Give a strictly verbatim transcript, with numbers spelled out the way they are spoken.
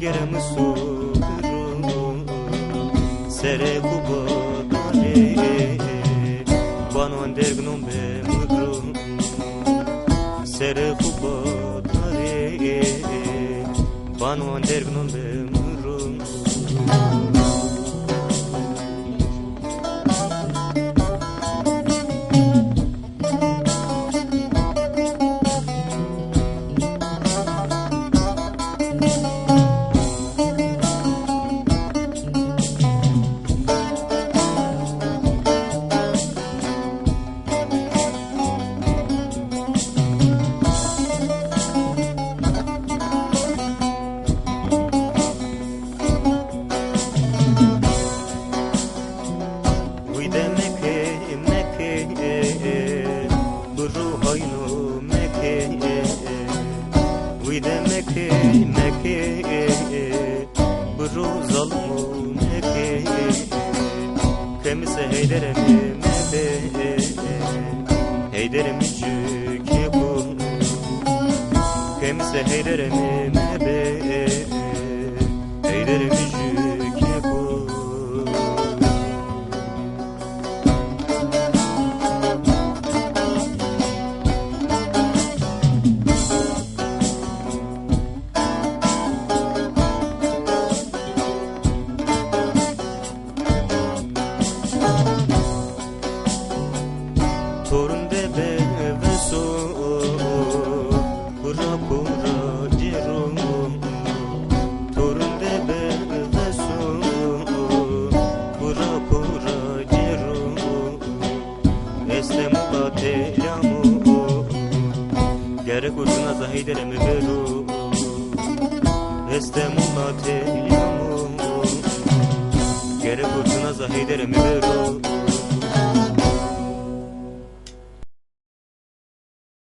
Kerem suru, serê xu bodarê, banon dergnon be muru. Serê xu bodarê, banon dergnon be muru. Wîde meke, meke, bi ruhayno meke. Wîde meke, meke, bi ru zalimo meke. Kemise Heyderê mi mebe, Heyderê mi cükê ku. Kemise Heyderê mi mebe, Heyderê mi jü keko. Torun de be veso, kura kura cêro. Torun de be veso, kura kura cêro. Estemula teyamo, gerek ucuna za Heyderê mi bero. Estemula teyamo, gerek ucuna za Heyderê mi bero.